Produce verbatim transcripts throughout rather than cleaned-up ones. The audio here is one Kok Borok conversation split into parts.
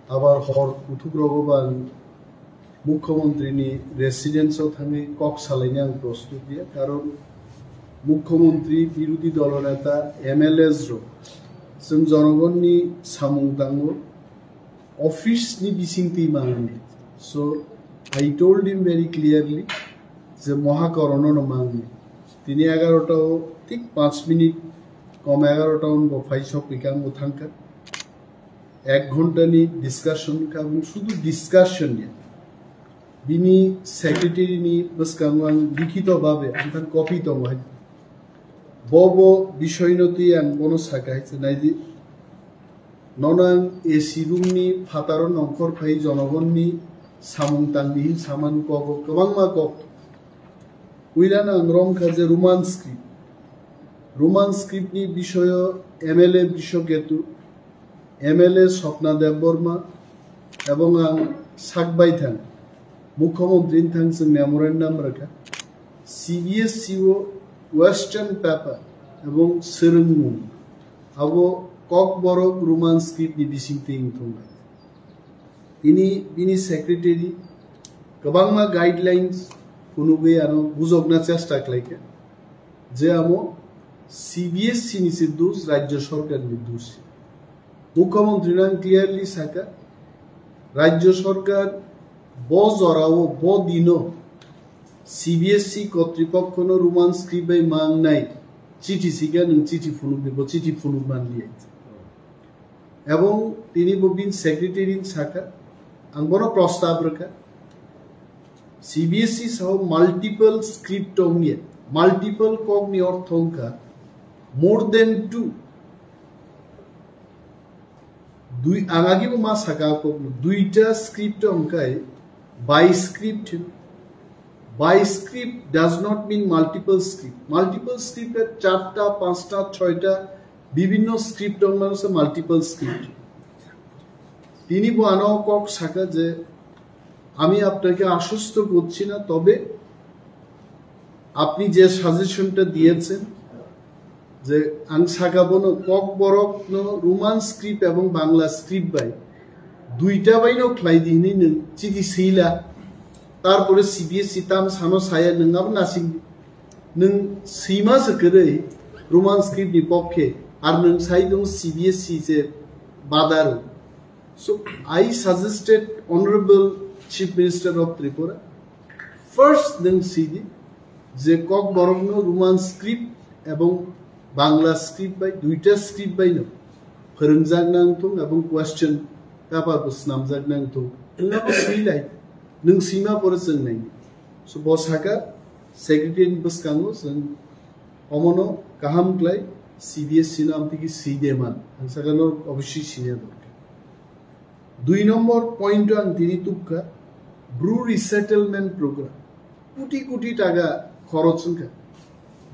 Abar hor kuthuk rogo bo ang Mukhyamantri ni residence o thangwi kok salaini ang prostut ya, karon Mukhyamantri, birodhi dolo neta, M L As rok chwng jonogonni samung tango, office ni bisingtwi mangni. So I told him very clearly je moha korono no mangni. Tini egarota o thik panch minute kom egarota o bo phai sokpikha, ang bo thangkha. Ek ghonta ni discussion kha, bung sudu discussion ya. Bini secretary ni bwskango ang likhito babe ang thang copy tongo hai. Bo bo bisoi no twi ang bono sakha hai se naidi. Nono ang A C room ni phataro nongkhor phai jonogonni samung tangni hin saman kogo kwbangma kok. Puilano ang romkha je Roman script. Roman script ni bisoyo M L A Brishoketu, M L A Swapna Debbarma ebong ang sakbai thang, Mukhyamantri ni thang chwng memorandum rwkha. C B S E o Western paper ebong swrwngmung abo Kokborok Roman script ni bisingtwi wngthung bai. Tini bini secretary kwbangma guidelines phunugwi ano bujokna chesta khlaikha je amo C B S E ni se dos, Rajya Sarkar ni dos. Mukhyamantri no ang clearly sakha, Rajya Sarkar bo jorao, bo dino C B S E kotripokhono Roman script bai mangnai chithi sikha, nwng chithi phunukdi, bo chithi phunuk manliya. Ebong tini bo bini secretary ni sakha, ang bono prostab rwkha. C B S E sao multiple script ongya, multiple kok ni ortho wngkha more than two. Dui, ang agi bo ma sakha kok, duita script wngkhai bi script. Bi script does not mean multiple script. Multiple script e charta, panchta, choita, বিভিন্ন স্ক্রিপ্ট অংশ আছে, multiple script. তিনি বো আনো কক সাকা যে আমি আপনাকে আশ্বস্ত করছি না, তবে আপনি যে সাজেশনটা দিয়েছেন যে ang saka bono Kokborok no Roman script ebong Bangla script bai duita bai no khlai di hinwi nwng chidi sila, tarpore C B S E tam sano saya nwng abo nasing nwng sima se kwrwi Roman script ni pokkhe, ar nwng sai tong C B S E je badar. So I suggested Honorable Chief Minister of Tripura, first nwng sidi je Kokborok no Roman script ebong Bangla script bai, duita script bai no phwrwngjak nang thung ebong question paper bo snamjak nang thung. Nwng abo swi lai, nwng sima pore chwng nai. So bo saka secretary ni bwskango chwng omono kaham klai C B S E no amtiki swi de man. Ang saka no obviously senior dorkar. Dui nombor point ang tini tubkha, Bru resettlement program. Kuti kuti taga khoroch wngkha.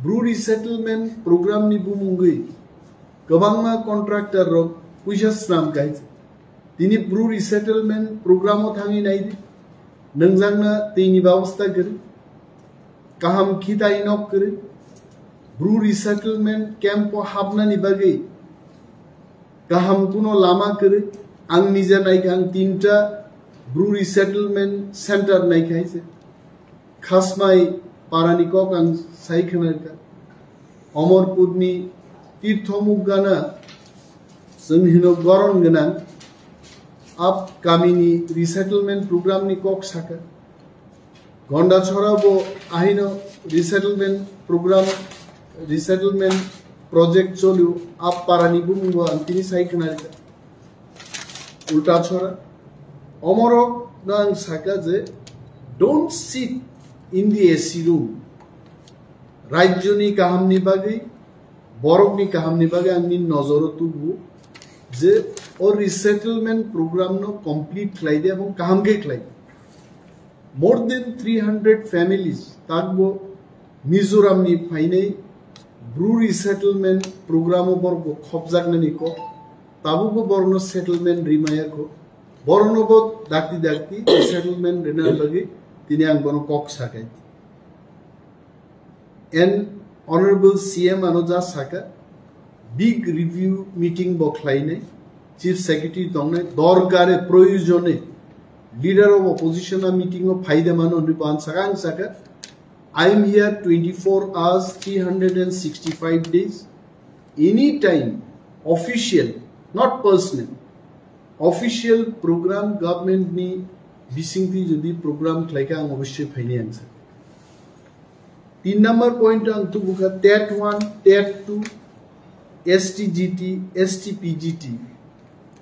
Bru resettlement program ni bumungwi kwbangma contractor rok puisa snam kaisa. Tini Bru resettlement program o thangwi naidi, nwngjak na twi ni babosta kwrwi, kaham khitai nok kwrwi, Bru resettlement camp o hapnani bagwi kaham kuno lama kwrwi. Ang nija naikha, ang tinta Bru resettlement center naikha hai se. Khasmai parani kok ang sai khwnarkha. Omorpurni Tirthomuk gana chwng hino goron gwnang. Ap kamini resettlement program ni kok saka. Gondachora bo ahino resettlement program, resettlement project cholio, ap parani bumung bo ang tini sai khwnarkha. Ultachora. Omorok no ang saka je, don't sit in the A C room. Rajyoni kahamni bagwi, borokni kahamni bagwi ang nini nojoro tubu je o resettlement program no complete khlai de ebong kaham khe khlai de. More than three hundred families takbo Mizoram ni phainai Bru resettlement program o borok bo khopjaknani kok, tabukbo borokno settlement rimaya kho, borokno bo dakti dakti settlement rina bagwi tini ang bono kok sakai. And Honorable C M ano ja saka, big review meeting bo khlainai, Chief Secretary tongnai, dorkare, proyojone leader of opposition a meeting o phaide mano hwnwi bo ang saka, ang saka, "I am here twenty-four hours, three hundred and sixty-five days, anytime official, not personal, official program government ni bisingtwi jodi program khlaikha ang obossoi phainai," ang saka. Tin number point ang tubukha TET one, TET two, ST GT, ST PGT.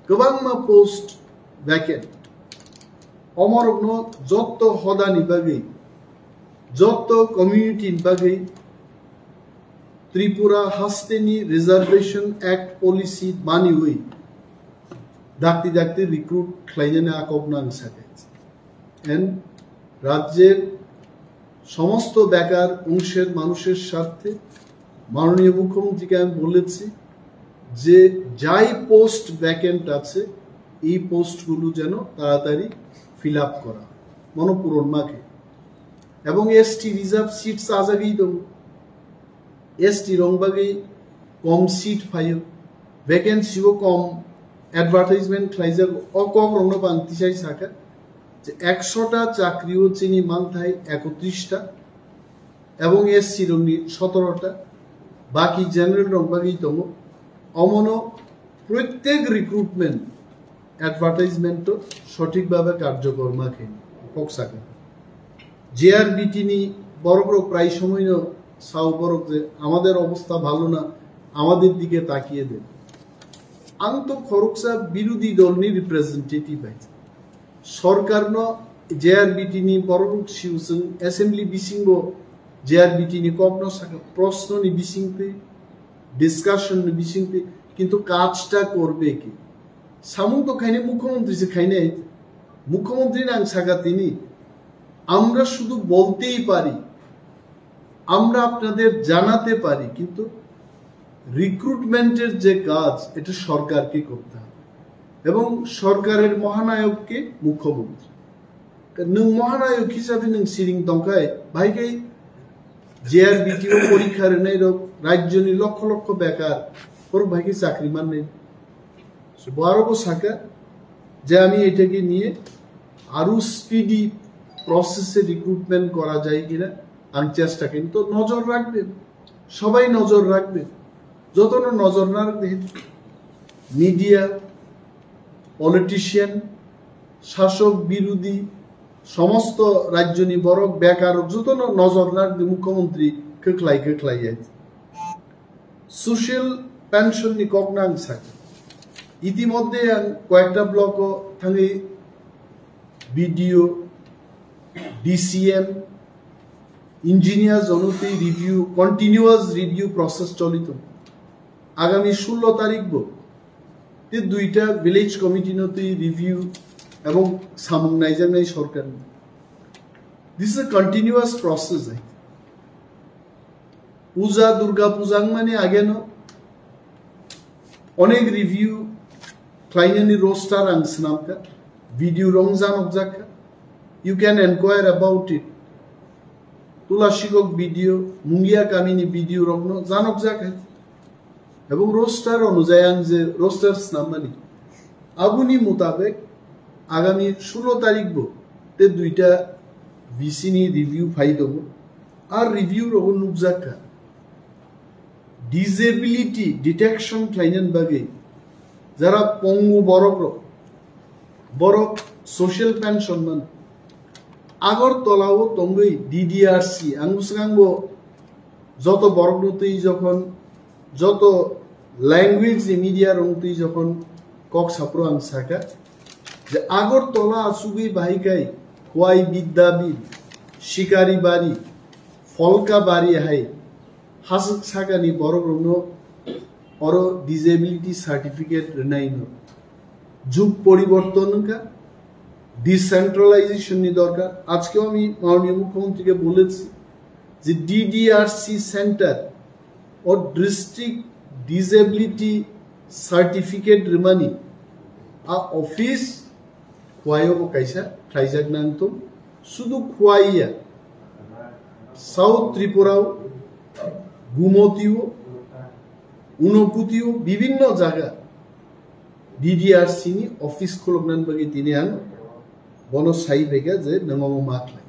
Kwbangma post vacant. Omorokno jotto hodani bagwi, jotto community ni bagwi Tripura hasteni Reservation Act policy maniwi dakti dakti recruit khlainani akokno ang sakha. And রাজ্যের সমস্ত বেকার অংশের মানুষের স্বার্থে মাননীয় মুখ্যমন্ত্রীকে আমি বলেছি যে যাই পোস্ট ভ্যাকেন্ট আছে, এই পোস্টগুলো যেন তাড়াতাড়ি ফিল আপ করা হয়, মনোপূরণ মাখে। এবং এসটি রিজার্ভ সিট চাজাগেই দেবো। এসটি রং বাকি কম সিট ফাইও, ভ্যাকেন্সিও কম, অ্যাডভার্টাইজমেন্ট খাইজাক, অ কম রংনো বাংতিসাই সাকা যে একশোটা চাকরিও চিনি মানথাই একত্রিশটা এবং এসসি রংনি সতেরোটা, বাকি জেনারেল রং বাকি দমো। অমনো প্রত্যেক রিক্রুটমেন্ট অ্যাডভার্টাইজমেন্টও সঠিকভাবে কার্যকর মাখে, কক্সাকে। জেআরবিটি নি বড় বড় প্রায় সময়ও সাও বড় যে আমাদের অবস্থা ভালো না, আমাদের দিকে তাকিয়ে দেন। আং তো খরকসা বিরোধী দলনি রিপ্রেজেন্টেটিভ আছে। সরকারনো জেআরবিটি নি বড় রূপ সিউসং অ্যাসেম্বলি বিসিংবো জেআরবিটি নি কখনো সাকা প্রশ্ন নি বিসিংতে, ডিসকাশন নি বিসিংতে, কিন্তু কাজটা করবে কি? সামুং তো খাইনি মুখ্যমন্ত্রী সে খাইনি। মুখ্যমন্ত্রী নাং সাকা তিনি, আমরা শুধু বলতেই পারি, আমরা আপনাদের জানাতে পারি, কিন্তু রিক্রুটমেন্টের যে কাজ, এটা সরকারকে করতে হবে এবং সরকারের মহানায়ককে মুখ্যমন্ত্রী। Nwng মহানায়ক হিসাবে nwng siring tongkhai, bhai khe JRBT ও পরীক্ষা rinai rok, রাজ্যনি লক্ষ লক্ষ বেকার, borok bhai khe chakri mannai. So, bo aro bo saka je ami etake niye aro speedy process e recruitment kora jai kina, ang chesta kini. To nojor rakben, sobai nojor rakben, jotono nojor na rakde, media, politician, শাসক বিরোধী সমস্ত রাজ্যনি বড় বেকার যত নজর রাখবে মুখ্যমন্ত্রী কেখলাই কেখলাই। সোশ্যাল পেনশন নি কক nang sakha. ইতিমধ্যে ang কয়েকটা ব্লক থাকি বিডিও, ডিসিএম, ইঞ্জিনিয়ার জনতি রিভিউ, কন্টিনিউয়াস রিভিউ প্রসেস চলিত। আগামী ষোলো তারিখ bo te দুইটা ভিলেজ কমিটি নতি রিভিউ এবং samung naijaknai Sarkar. This is a continuous process. Puja, Durga Puja wngmani ageno onek review khlainani roster ang swnamkha, video rok janokjakha. You can enquire about it. Tulasikok video, Mungia kamini video rokno janokjakha. Ebong roster onujai ang je roster snammani, aboni mutabek agami ষোলো তারিখ bo te দুইটা VC ni review phai tongo. Ar review rogo nukjakha disability detection khlainani bagwi jara pongu borok rok, borok social pension man. Agartala o tongwi D D R C, ang bwswk ang bo joto borok no twi jokhon, joto language ni media rok twi jokhon kok sapro ang saka je Agartala achugwi bahai kai Khwai Bidyabil, Shikaribari, Pholkabari hai haswk sakani borok rokno oro disability certificate rwnai no. Jug poriborton wngkha, decentralization ni dorkar. আজকেও আমি মাননীয় মুখ্যমন্ত্রীকে বলেছি যে ডিডিআরসি centre o district disability certificate rwmani a office Khwai o bo kaisa khlaijak nang tong, sudu Khwai ya, South Tripura o, Gumoti o, Unakoti o, bibinno jaga D D R C ni office khuluknani bagwi tini ang bono sai phaikha je nwng omo ma khlai.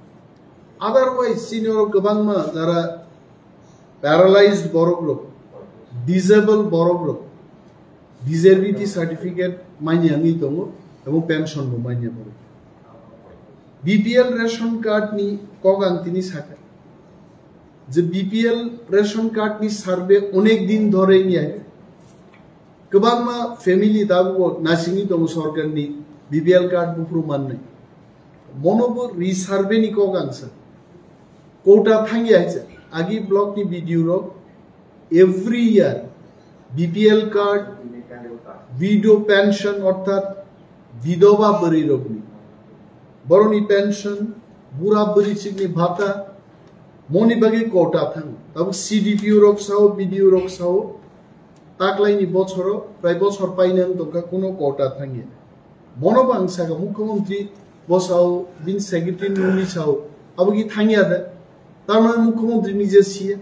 Otherwise, chini oro kwbangma jara paralyzed borok rok, disabled borok rok, disability certificate manya wngwi tongo, abo pension bo manya borok. B P L ration card ni kok ang tini sakha je B P L ration card ni survey onek din dhore wngya. Kwbangma family tabuk nasingwi tongo sorkarni B P L card buphuru mannai. Mono bo re-survey ni kok ang sa. Kota thangya hai se. Agi block ni B D O rok every year B P L card, widow pension orthat bidoba bwrwi rokni. Boroni pension, bura bwrwi chikni bhata, moni bagwi kota thang. Tabuk C D P O rok sao, B D O rok sao, taklaini bochoro, prai bochor paina wng tongkha kuno kota thangya. Bono bo ang sakha, Mukhyamantri bo sao, bini secretary nungni sao, abo ki thangya de. Tar mane Mukhyamantri nije siya.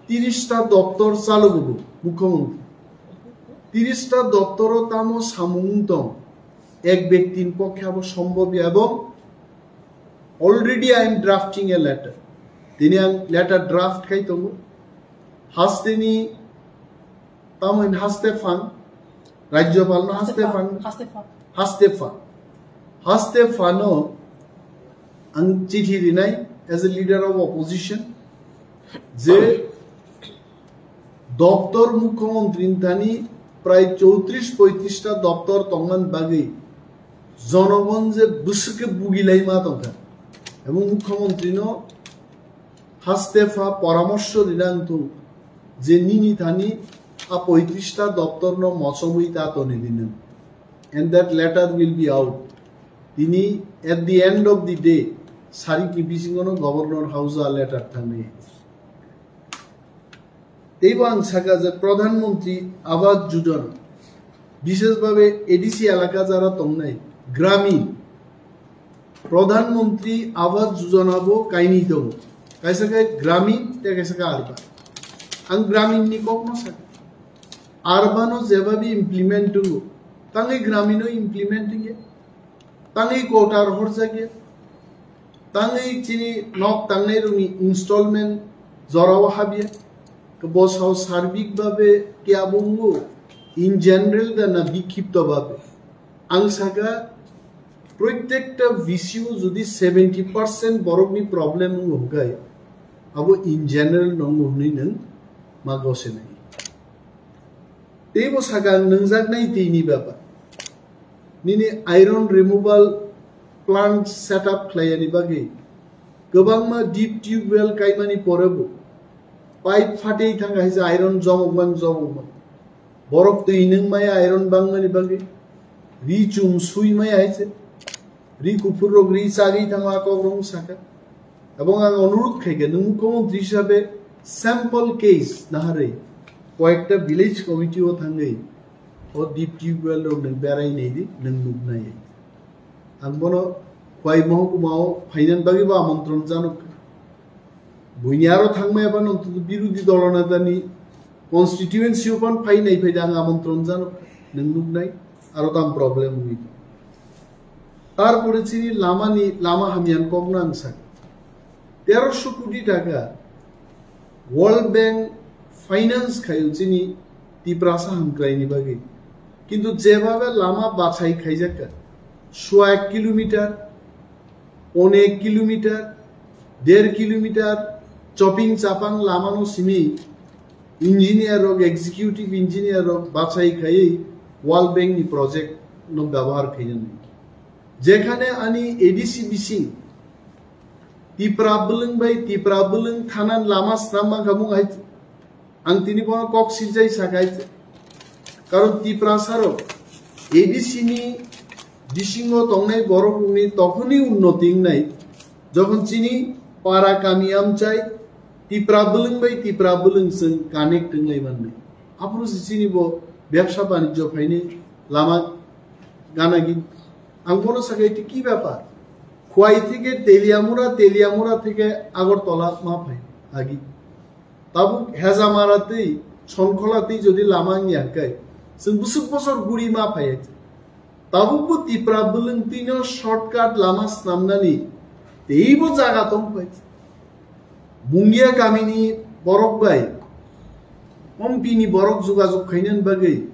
Tiris ta doptor chalogo bo Mukhyamantri. Tiris ta doptoro tamo samung tong, ek byaktin pokhe abo sombhob ya, ebong already I am drafting a letter. Tini ang letter draft khai tongo. Hasteni, tamo hin haste phan, Rajyapal no haste phan, Haste phan. Haste phan. Haste phano ang chithi rinai as a leader of opposition je doptor Mukhyamantri ni thani prai chowtris poitris ta doptor tongmani bagwi jonogon je bwswk khe bugilai ma tongkha. Ebong Mukhyamantri no haste pha poramorso rina wngthung je nini thani a poitris ta doptor no mochomwi ta toni rinw. And that letter will be out. Tini at the end of the day, sarikni bisingono Governor House o a letter thangnai. Teibo ang sakha je Pradhan Mantri Awas Yojana, bishesh bhabe A D C elaka jara tongnai, Gramin, Pradhan Mantri Awas Yojana bo kainwi tongo. Kaisa khe Gramin, tei kaisa khe Urban. Ang Gramin ni kok no sakha. Urban o jeba bi implement tongo, tangwi Gramin o implement wngya. Tangwi kota rohorjakya. Tangwi chini nok tangnai rokni installment jorao habya. Bo sao sarbik babe khe abo wngo, in general da na bikhipto babe. Ang sakha, protekta V C o jodi seventy percent borokni problem wngo hwnkhe, abo in general no wngo hwnwi nwng ma gosenai. Teibo sakha ang nwngjaknai twi ni baba. Nini iron removal plant set up khlaiyani bagwi kwbangma deep tube well kaimani porebo pipe phatwi thangkha hai se iron jobokmani jobokmani. Borok twi nwng maya iron bangmani bagwi. Ri chum sui maya hai se. Ri kuphur rok ri chagwi thango a kok rok sakha. Ebong ang onurudh khaikha, nwng mukhyamantri hisabe sample case naharwi koyekta village committee o thangwi o deep tube well rok nwng berai naidi, nwng nuknai. Ang bono Khwai mohokuma o phainani bagwi bo amontron janokha. Buini aro thangmaya phano birodhi dolo netani constituency o phano phai nai phai da ang amontron janokha, nwng nuknai, aro tam problem wngwi. Tarpore chini lamani, lama hamyani kokno ang sakha. Teroso koti taka World Bank finance khaio chini Tiprasa hamkraini bagwi. Kintu jebhabe lama bachai khaijakha, sua ek kilometer, one ek kilometer, der kilometer, choping chapang lamano simi engineer rok, executive engineer rok bachai khaiwi World Bank ni project no byabohar khainani. Jekhane ani A D C bising Tipra bwlwng bai Tipra bwlwng thanan lama swnam mankha mung hai. Ang tini bono kok sirjai sakai. Karon Tiprasa rok A D C ni bisingo tongnai borok rokni tokhoni unnoti wngnai. Jokhon chini para kami amchai Tipra bwlwng bai Tipra bwlwng chwng connect wnglai mannai. Aphuru se chini bo bebsa banijjo phainai lama ganagi. Ang bono sakai, "Iti ki bepar? Khwai theke Teliamura, Teliamura theke Agartala ma phai agi." Tabuk Hejamara tei Sonkhola tei jodi lama wngya hwnkhe, Chwng bwswk bosor guri ma phai. Tabukbo Tipra bwlwng twino shortcut lama snamnani teibo jaga tong phai. Mungia kamini borok bai Ompini borok jogajog khainani bagwi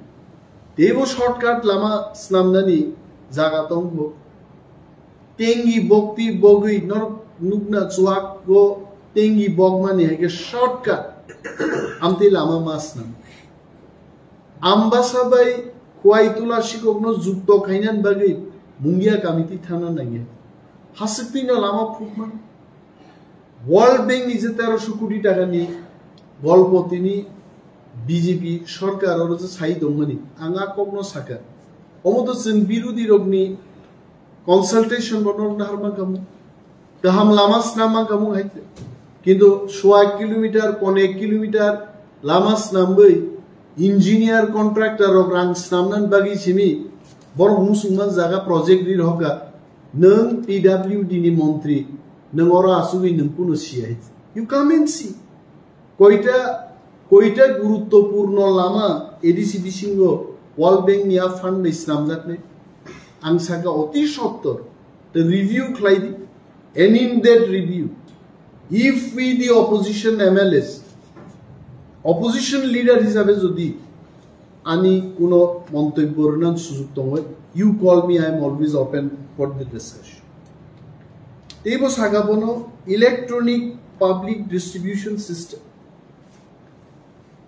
teibo shortcut lama snamnani jaga tongbo. Tengi bokti bogwi nor nukna chuak go tengi bokmani hai khe shortcut. Amtwi lama ma snam. Ambasa bai Khwai Tula Sikokno jukto khainani bagwi Mungia kamiti thana nangya. Haswktwino lama phukma. World Bank ni je terosho koti taka ni golpo tini B J P sorkar oro je sai tongmani, ang a kokno sakha. Omo to chwng birodhi rokni consultation bo norok nahar mankhamu. Kaham lama snam mankhamu hai. Kintu sua kilometer, pone kilometer lama snamwi engineer contractor rok rang snamnani bagwi simi borok musungman jaga project ri rohorkha. Nwng P W D ni montri, nwng oro asugwi nwng kuno siya hai. You come and see. Koita, koita guruttopurno lama A D C bisingo World Bank ni a fund bai snamjaknai. Ang sakha oti sottor, the review khlai di, an in-depth review. If we the opposition M L As, opposition leader hisabe jodi ani kuno montobyo rwna sujug tongo, you call me, I am always open for the discussion. Teibo saka bono electronic public distribution system,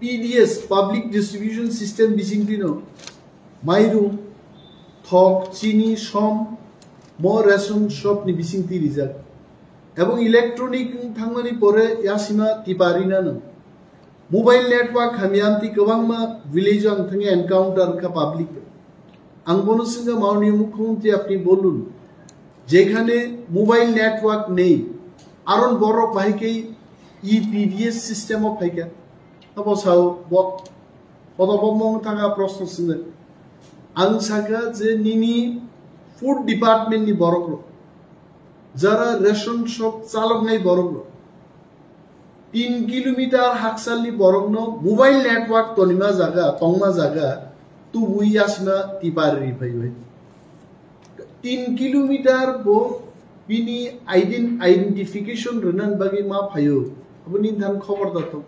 P D S, public distribution system bisingtwino mairum, thok, chini, som, mo ration shop ni bisingtwi rijak. Ebong electronic thangmani pore yasima tiparinano. Mobile network hamya amtwi kwbangma village o ang thangwi encounter wngkha public. Ang bono swngkha, "Maunio Mukhyamantri, apni bolun, jekhane mobile network nei, aron borok bahai khe E P D S system o phaikha?" Abo sao bo, bodo bo mong thangkha proshno swngwi. Ang sakha je nini food department ni borok rok, jara ration shop chaloknai borok rok, tin kilometer haksalni borokno mobile network tonima jaga, tongma jaga tubui yasna tipari ri phaiwi. Tin kilometer bo bini ident-, identification rwna bagwi ma phaio, aboni than khobor da to,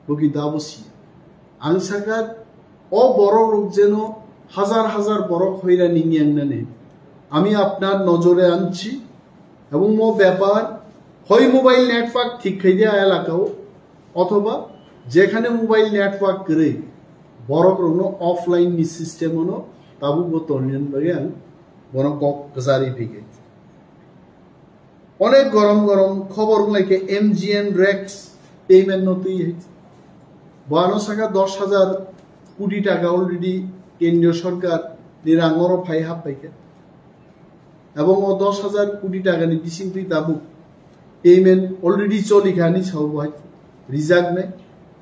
bo kintu abo si. Ang sakha, o borok rok jeno hazar hazar borok hoirani ngengnani. আমি আপনার নজরে আনছি এবং mo bepar hoi mobile network thik khai dia elaka o, othoba jekhane mobile network kwrwi borok rokno offline ni system ono tabuk bo tonina bagwi ang bono kok kwchari phikhe. Onek gorom gorom khobor wnglaikhe M G N Rex payment no twi hai. Bo ano saka dos hajar koti taka already kendriyo sorkar ni rang oro phai hap phaikha. Ebong o dos hajar koti taka ni bisingtwi tabuk payment already cholikha hinwi sao bo hai rijak nai.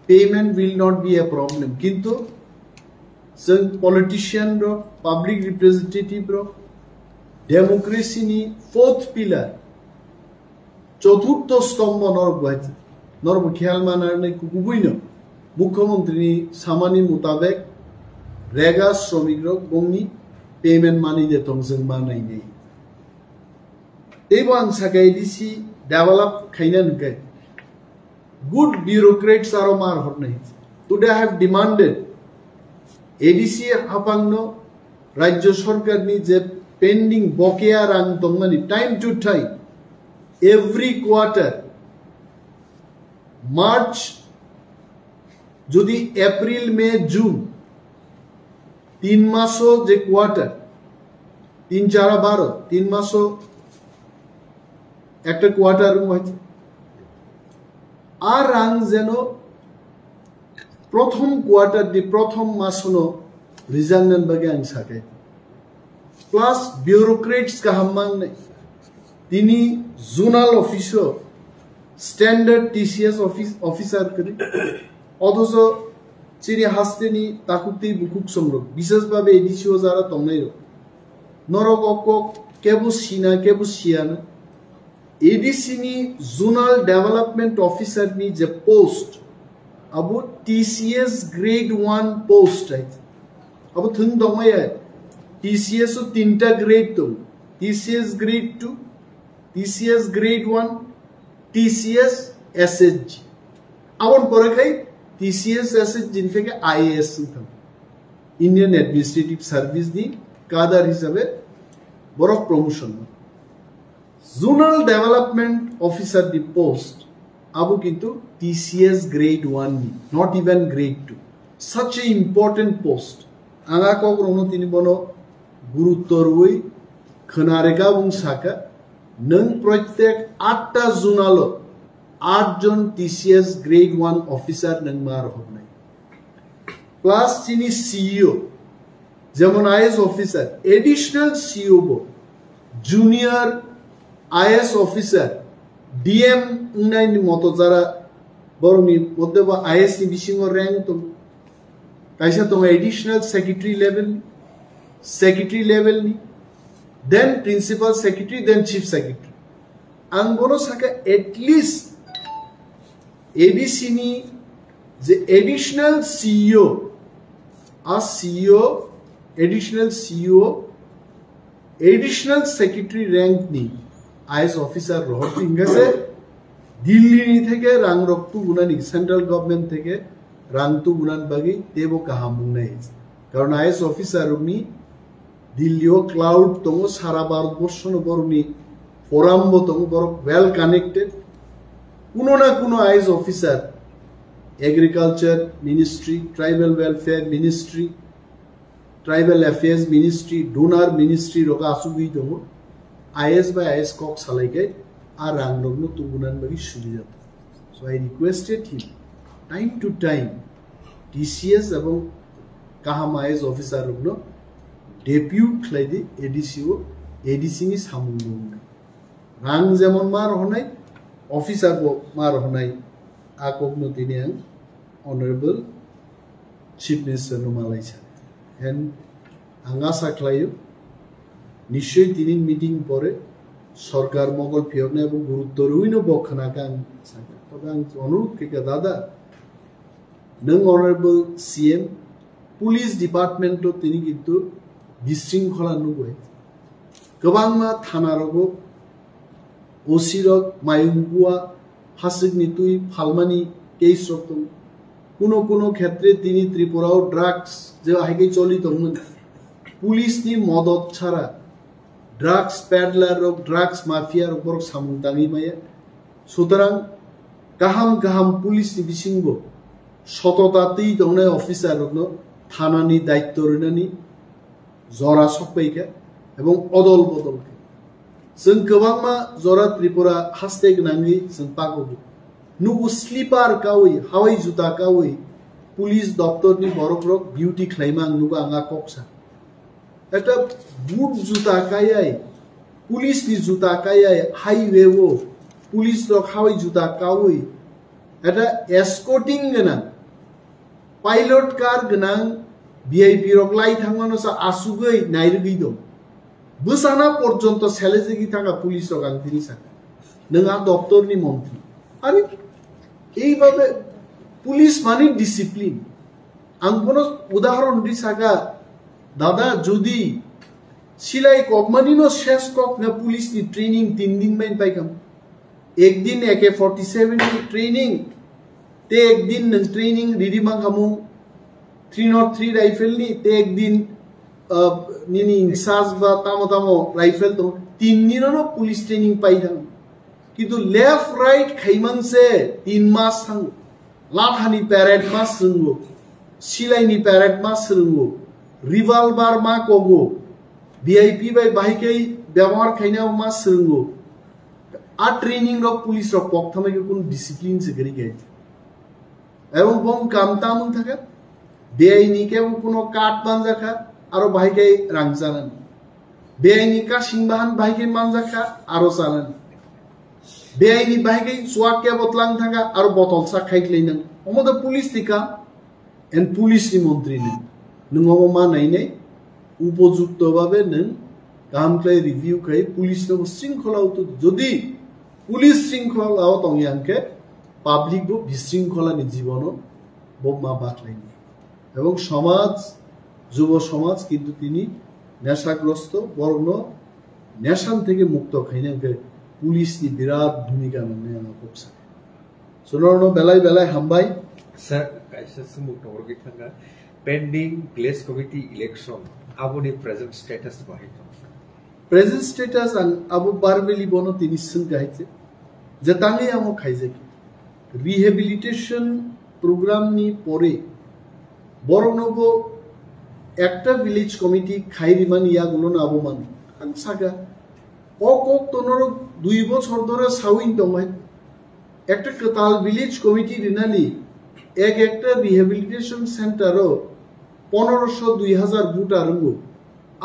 Payment will not be a problem. Kintu chwng politician rok, public representative rok, democracy ni fourth pillar, choturtho stombho norok bo hai, norok bo khiyal manarnai kukubuino Mukhyamantri ni samani mutabek rega sromik rok bongni payment mani de tong chwng ma nainai. Teibo ang sakha A D C develop khaina hwnkhe good bureaucrats aro mar hornai. Today I have demanded A D C hapangno rajyo sorkarni je pending bokeya rang tongmani time to time, every quarter, March, jodi April, May, June, tin maso je quarter, tin chara baro, tin maso ekta quarter wngwi. A rang jeno prothom quarter ni prothom masono rijaknani bagwi ang sakai. Plus bureaucrats kaham mangnai. Tini zonal office o standard T C S office, officer kwrwi. Othocho chini hasteni takhuk tei bukhuk songrok, bisesbhabe A D C o jara tongnai rok. Norok o kok kebo sina, kebo siyana. A D C ni Zonal Development Officer ni je post, abo T C S grade one post hai. Abo thwng tongmaya, T C S o tinta grade tongo, T C S grade two, T C S grade one, T C S S H G. Aboni pore khai T C S S H G ni theke I A S wng thango, Indian Administrative Service ni cadre hisabe borok promotion. Zonal Development Officer ni post, abo kintu T C S grade one ni, not even grade two. Such a important post. Ang a kok rokno tini bono gurutto rwi khwna rega bung saka, nwng proitek atta zonal o aat jon T C S grade one officer nwng ma rohornai. Plus chini C E O, jemon I A S officer, additional C E O bo, junior I A S officer, D M wngnai ni moto jara borokni moddhe bo I A S ni bisingo rank tongo. Kaisa tongo additional secretary level, secretary level ni, then principal secretary, then chief secretary. Ang bono saka at least A D C ni je additional C E O, a C E O, additional C E O, additional secretary rank ni I A S officer rohor tingase Delhi ni theke rang rok tugunani, central government theke rang tugunan bagwi tebo kaham wngnai. Karon I A S officer rokni Delhi o cloud tongo, sara Bharat borsho no borokni forum bo tongo, borok well connected. Kuno na kuno I A S officer, agriculture ministry, tribal welfare ministry, tribal affairs ministry, donor ministry rok asugwi tongo. I A S bai I A S kok salai khe a rang rokno tubunan bagwi subida tongo. So I requested him time to time T C S ebong kaham I A S officer rokno depute khlai di A D C o, A D C ni samung bo wngnai. Rang jemon ma rohonai, officer bo ma rohonai, a kokno tini ang Honorable Chief Minister no malai sa. And ang asa khlaio, nischoi tini meeting pore sorkar mogol phiyoknai bo gurutto rwino bo khna kha ang sakha. Tobe ang onurudh khe kha, dada, nwng Honorable C M, Police Department o tini kintu bisringkhola nugwi. Kwbangma thana rogo O C rok mayung bua, hasik ni twi phalmani case rok tongo. Kuno kuno khetre tini Tripura o drugs je hai khe choli tongmani. Police ni modot chara drugs peddler rok, drugs mafia rok borok samung tangwi maya. Sutarang kaham kaham police ni bisingo sotota twi tongnai officer rokno thana ni daitto rinani jora sokpai kha ebong odol bodol kha. Chwng kwbangma jora Tripura haste gwnangwi chwng pakugo. Nugo slipper kawi, hawai juta kawi, police doptor ni borok rok duty khlaima ang nugo ang a kok sa. Ekta boot juta kayai, police ni juta kayai, highway o police rok hawai juta kawi, ekta escorting gwnang, pilot car gwnang V I P rok lai thangmano sa asugwi nairwgwi dong. Bwsana porjonto selejagwi thangkha police rok ang tini sakha. Nwng a doptor ni montri. Are, ei babe police mani discipline. Ang bono udahoron di saka, dada, jodi silai kokmani no ses kok na police ni training tin din main paikam. Ek din A K forty seven ni training, te ek din nwng training riri mankhamu three not three rifle ni, te ek din, uh, nini insas ba tamo tamo rifle tong, tin din no police training pai thang. Kintu left right khaimang se tin mas thang. Lathani parade ma swrwngo, silaini parade ma swrwngo, revolver ma kogo, V I P bai bahai khe byabohar khaina ma swrwngo. A training rok police rok kok thamai khe kunu discipline se gari khe. Ebong bong kam tamung thaka, beaini khe kuno card manjakha, aro bahai khe rang chanani. Beaini kasing bahan bahai khe manjakha, aro chanani. Beaini bahai khe chuak khe botlang thangkha, aro botol sak khai khlai nang. Omo da police ni kam, and police ni montri ni. Nwng omo ma nainai, upojukto babe nwng kaham khlai review khai, police no bo sringkhola utu. Jodi police sringkhola o tong yang khe, public bo bisringkhola ni jibono bo ma bakhlai ni. Ebong somaj যুব সমাজ কিন্তু তিনি নেশাগ্রস্ত, বরং নেশান থেকে মুক্ত খাইনে পুলিশ নি বিরাট ভূমিকা মানে আমার খুব সাথে। সুনরনো বেলায় বেলায় হামবাই। Sir, kaisa swngmung tongorogwi thangkha, pending village committee election, aboni present status bahai tong? Present status ang abo barbeli bono tini swngkha hai se, je tangwi amo khaijak. Rehabilitation program ni pore borokno bo ekta village committee khai rimani yagulo no abo mano. Ang saka, o kok to norok dui bochor dhore sawing tong hai. Ekta kwtal village committee rinani ek ekta rehabilitation center o poneroso dui hazar voter wngo.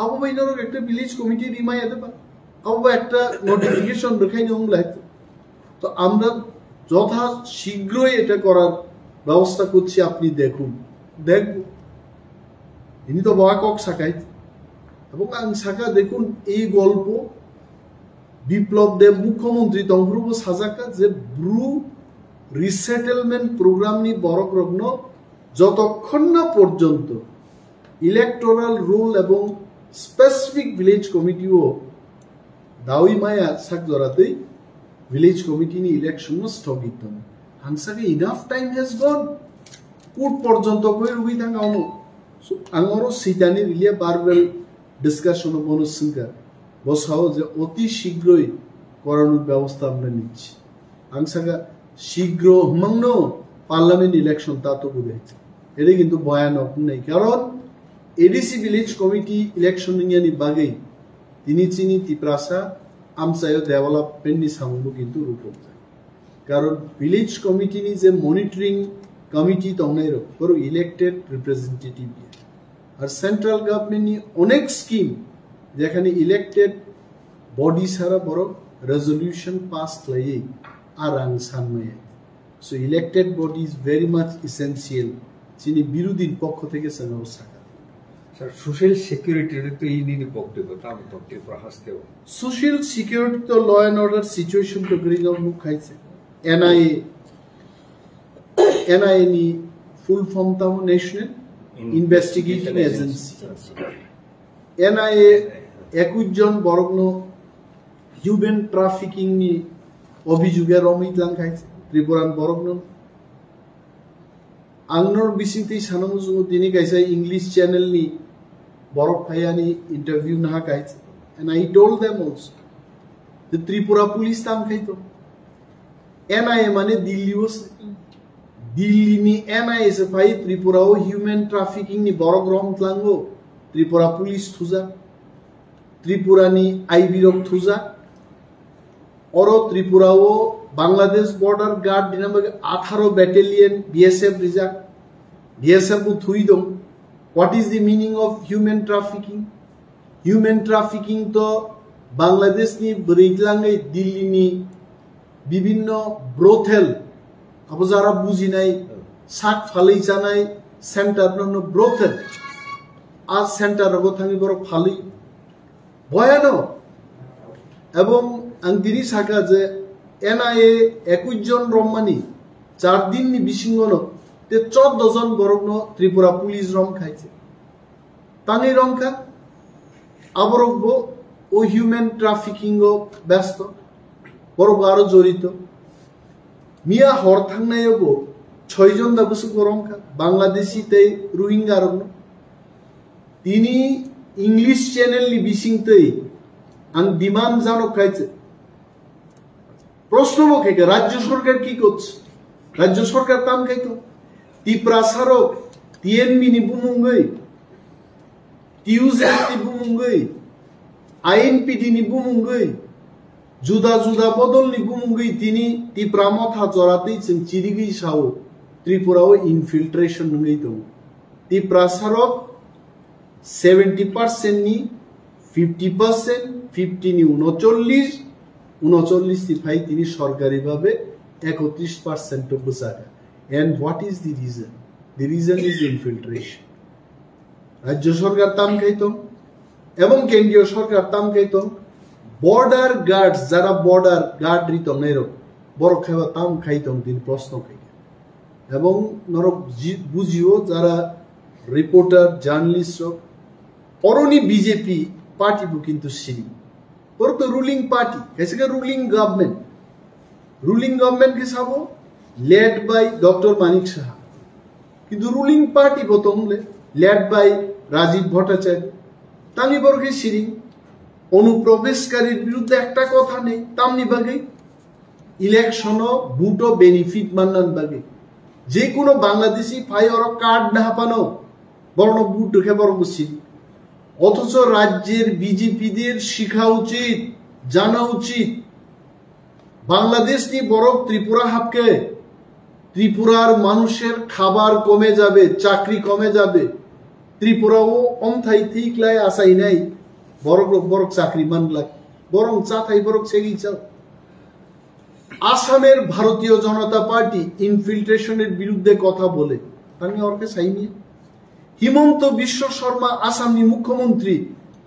Abo bai norok ekta village committee rimaya de ba? Abo ba ekta notification rwkhaini wng lai. তো আমরা যথা শীঘ্রই এটা করার ব্যবস্থা করছি, আপনি দেখুন, দেখব। Ini to bawa kok sakai. Ebong ang saka, দেখুন, এই গল্প বিপ্লব দেব মুখ্যমন্ত্রী tongphuru bo sajak kha je Bru resettlement program ni borok rokno jotokhon na porjonto electoral roll ebong specific village committee o dawi maya sak joratwi village committee ni election no sthogit tono. Ang saka enough time has gone. Court porjonto koi rwgwi thang ano. So, ang oro sitani riliya verbal discussion o bono swngkha. Bo sao je oti shigroi koranor byabostha amra nichi. Ang saka shigro hwmangno parliament election tato budai. Ere kintu boyanok wngnai. Karon A D C village committee election wngyani bagwi tini chini Tiprasa amchaio development ni samungbo kintu rupokjak. Karon village committee ni je monitoring committee tongnai rok, borok elected representative ya. Ar central government ni onek scheme jekhane elected body sara borok resolution pass khlaiwi a rang sanmaya. So elected body is very much essential. Chini birodhi pokho theke chwng abo sakha. Sir, social security ni twi nini boktobyo tamo tong Tripura hasteo? Social security to law and order situation to gri no muk khaise. N I A, N I A ni full form tamo National In-, Investigation Investigation Agency. Agency. N I A ekush jon borokno human trafficking ni obhijuge romwi tlang khaise Tripuran borokno. Ang nor bisingtwi sana muchungo, tini kaisa English channel ni borok phai ani interview naha kaisa. And I told them also, the Tripura police tam khai to. N I A mane Delhi o se. Delhi ni N I A se phai Tripura o human trafficking ni borok rom tlango. Tripura police thuja. Tripura ni I B rok thuja. Oro Tripura o Bangladesh border guard dina bagwi atharo battalion B S F rijak. B S F bo thui dong. What is the meaning of human trafficking? Human trafficking to Bangladesh ni bwrwi tlangwi Delhi ni bibinno brothel, abo jara bujinai, sak phalwi chanai center no, no brothel. A center rogo thangwi borok phalwi. Boyano. Ebong ang tini saka je N I A ekush jon romani char din ni bisingo no te choddo jon borok no Tripura police rom khaise. Tangwi romkha, aborok bo o human trafficking o besto, borok bo aro jorito. Miya hor thangnai o bo choi jon da bwswk bo romkha, Bangladeshi tei Rohingya rokno. Tini English channel ni bisingtwi ang demand janok khaise. Proshno bo khaikha, Rajya Sorkar ki korche? Rajya Sorkar tam khai to. Tiprasa rok T N V ni bumungwi, T U Z ni bumungwi, I N P D ni bumungwi, juda juda bodol ni bumungwi tini Tipra Motha joratwi chwng chirigwi sao Tripura o infiltration wngwi tongo. Tiprasa rok seventy percent ni fifty percent, fifty ni unocholish, unocholish ni phai tini sorkari babe ekotris percent o bwchaka. And what is the reason? The reason is infiltration. Rajya sorkar tam khai tong, ebong kendriyo sorkar tam khai tong, border guards, jara border guard ri tongnai rok, borok khaiba tam khai tong, tini proshno khai. Ebong norok ji-, bujio jara reporter, journalist rok, oroni B J P party bo kintu sini. Borok to ruling party, kaisa khe ruling government. Ruling government khe sabo led by Doctor Manik Saha. Kintu ruling party bo tong le led by Rajiv Bhattacharya. Tangni borok khe sini Anupravesh Karir biruddhe ekta kotha nei. Tamni bagwi election o vote o benefit mannan bagwi. Je kono Bangladeshi phai oro card na hapano, borokno vote rwkhe borok bo sini. অথচ রাজ্যের বিজেপিদের শেখা উচিত, জানা উচিত, বাংলাদেশনি বরক ত্রিপুরা হাবকে ত্রিপুরার মানুষের খাবার কমে যাবে, চাকরি কমে যাবে। ত্রিপুরাও অমথাই ঠিক লাই আসাই নাই, বরক বরক চাকরি মানলাক, বরং চাথাই বরক সেগি চাও। আসামের ভারতীয় জনতা পার্টি ইনফিল্ট্রেশনের বিরুদ্ধে কথা বলে, তাহলে ওর কাছে আইনি। হিমন্ত বিশ্ব শর্মা আসামনি মুখ্যমন্ত্রী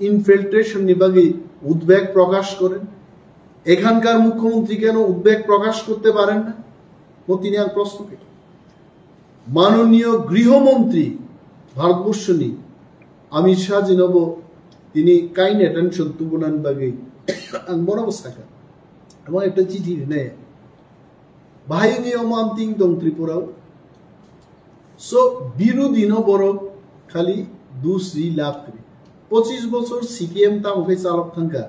ইনফিল্ট্রেশননি বাগে উদ্বেগ প্রকাশ করেন। এখানকার মুখ্যমন্ত্রী কেন উদ্বেগ প্রকাশ করতে পারেন না? ও তিনি এক প্রশ্ন করি। মাননীয় গৃহমন্ত্রী ভারতবর্ষনি অমিত শাহ জিনব তিনি কাইন অ্যাটেনশন তুবুনান বাগে আং বড় সাকা এবং একটা চিঠি নে ভাই নিয়ম আম তিন দং ত্রিপুরাও। So বিরোধী ন বড় খালি দুসরি লাভ করি। পঁচিশ বছর সিপিএম তা ওকে চালক থাকা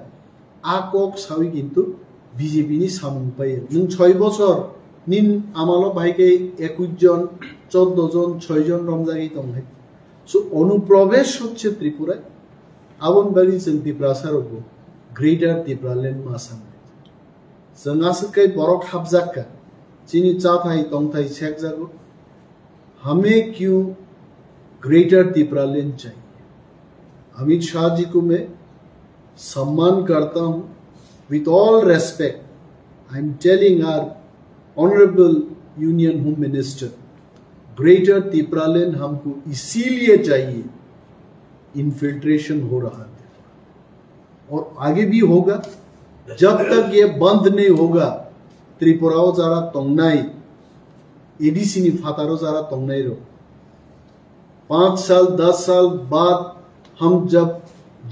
আ কক সাউই কিন্তু বিজেপি নি সামুং পাই। নং ছয় বছর নিন আমালো ভাইকে একুশ জন, চোদ্দ জন, ছয় জন রমজাগি তংহাই। So অনুপ্রবেশ হচ্ছে ত্রিপুরায়। আবন বাগি চং ত্রিপুরা সারগো গ্রেটার ত্রিপুরা ল্যান্ড মাসাম। Chwng aswk khe borok hapjak kha, chini chathai tongthai sekjago. हमें क्यों ग्रेटर तिपरालैंड चाहिए? अमित शाह जी को मैं सम्मान करता हूँ। With all respect, I am telling our Honorable Union Home Minister, greater तिपरालैंड हमको इसीलिए चाहिए, इन्फिल्ट्रेशन हो रहा है। और आगे भी होगा। जब तक ये बंद नहीं होगा, त्रिपुरा ও যারা তংনাই, এডিসি নি ফাতারও যারা তংনাই রো, पाँच साल, दस साल बाद हम जब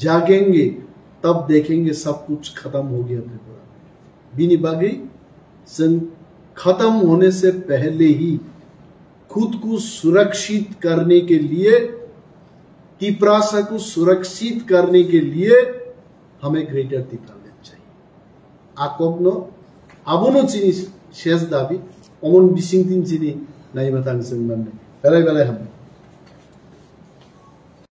जागेंगे, तब देखेंगे सब कुछ खत्म हो गया त्रिपुरा। बिनी बागी, खत्म होने से पहले ही खुद को सुरक्षित करने के लिए, तिपरासा को सुरक्षित करने के लिए हमें ग्रेटर तिपरालैंड चाहिए। Akokno, abono chini ses dabi, omon bising tin chini naima tang chwng manne. Belai belai hambai.